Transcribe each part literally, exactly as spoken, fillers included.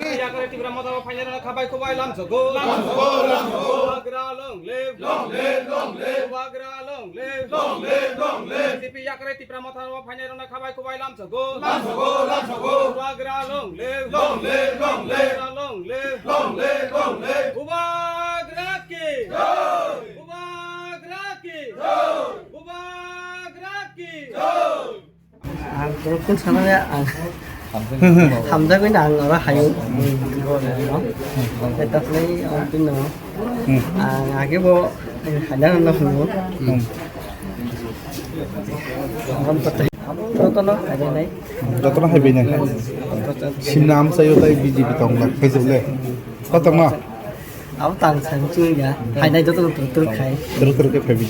Yakre Tipra Motha o phainai rok khabai khubai lamsogo. Lamsogo, lamsogo. Bubagra long live. Long live, long live. Bubagra long live. Long live, long live. B J P yakre Tipra Motha o phainai rok khabai khubai lamsogo. Lamsogo, lamsogo. Bubagra long live. Long live, long live. Bubagra long live. Long live, long live. Bubagra ki. Jai. Bubagra ki. Jai. Bubagra ki. Jai. Ang borok phone sana ya, ang hamjagwi na ang oro hayo. Eta play ang pin no. Ang age bo haina no hunu. Ang joto no haina nai. Joto no haibi nai. Simna amsayo tai B J P tong lak khaijak le. Kotong no? Abo tang sang chwng ya. Hainai joto no tur tur khai. Tur tur khe phaibi.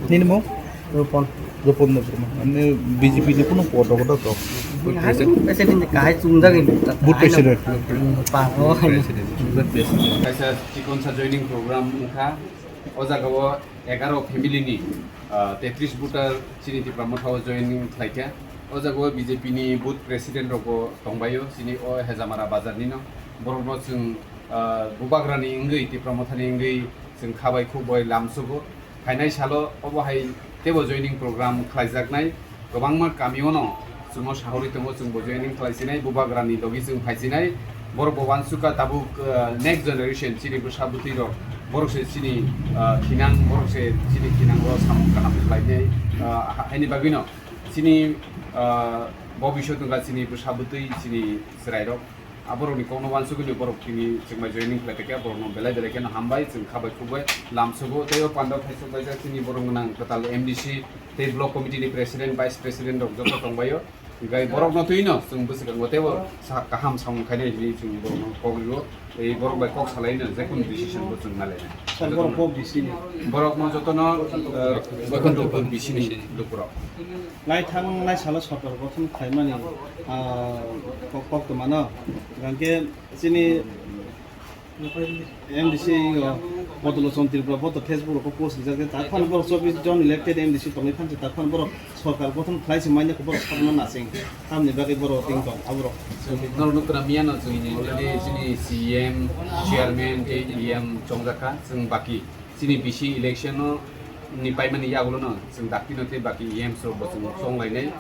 Nini mo? Rupon. Rupon no Burma. Ani B J P ni kuno podo kodo to. Hai president kahai chungjak ni. Booth president. Pa o hai. Kaisa chikonsa joining program wngkha. O jaga o egaroh family ni, ah, tetris voter chini Tipra Motha o joining khlaikha. O jaga o B J P ni booth president rok bo tongbaio, chini o Hejamara bazar ni no. Borok no chwng, ah, Bubagra ni wngwi, Tipra Motha ni wngwi chwng khabai khukbai lamsogo. Phainai salo obo hai teibo joining program khlaijaknai. Kwbangma kamio no chwngno sahorwi tongo, chwngbo joining khlai sinai, Bubagrani logi chwng phai sinai. Borok bo uansukha tabuk, ah, next generation chini bwsa bwtwi rok, borok se chini, ah, khinang, borok se chini khinango samung kaham khlainai, ah, ha-, haini bagwino chini, ah, bobiswt wngkha chini bwsa bwtwi chini chwrairok. Aborokni kokno uansugwi borok tini chwngbai joining khlai tongkha, borokno belai belai kheno hambai, chwng khabai khukbai lamsogo. Tei o pandao khaisok kaijak chini borok gwnang kwtal M D C tei block committee ni president, vice president rok joto tongbaio. Hingkhai borokno twino chwng bwswkango teibo sa kaham samung khainai hinwi chwng borokno kok rio. Tei borok bai kok salaino jekunu decision bo chwng nalainai. Sir, borok kok B C ni? Borokno jotono, eh, Boikhonto B C ni lukurok. Naithang naisalo sorkar gothon khlaimani, ah, kok, kok tongmano. Hingkhe chini M D C o Bodolochon Tripura bo to Facebook rok post rijak je, ta phano borok chobbish jon elected M D C tongwi phansi, ta phano borok sorkar gothon khlai se manya khe borok sakno nasing. Tamni bagwi borok ting tong aborok. Norok nukra miyano chwngni already chini C M, chairman tei E M chongjak kha, chwng baki. Chini B C election no ni paimani yagulo no chwng dakti no tei baki E M rok bo chwng chonglainai.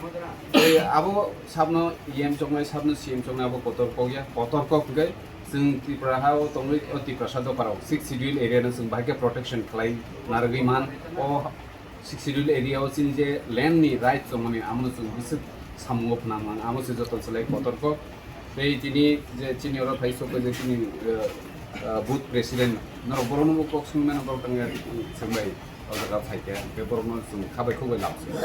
Tei abo sabno E M chongnai, sabno C M chongnai abo kotor kok ya, kotor kok hwnkhe chwng Tripura ha o tongwi o Tiprasa dopha rok sixth schedule area no chwng bahai khe protection khlai narwgwi man. O sixth schedule area o chini je land ni right chongmani amo no chwng bwswk samungo phwnang man, amo se joto chwlai kotor kok. Tei tini je chini oro phai sok je chini, eh, eh, booth president norok borok no bo kok swngwi mano, borok tang ya swngbai o jaga phai khe, hingkhe borok no chwng khabai khukbai lamsai.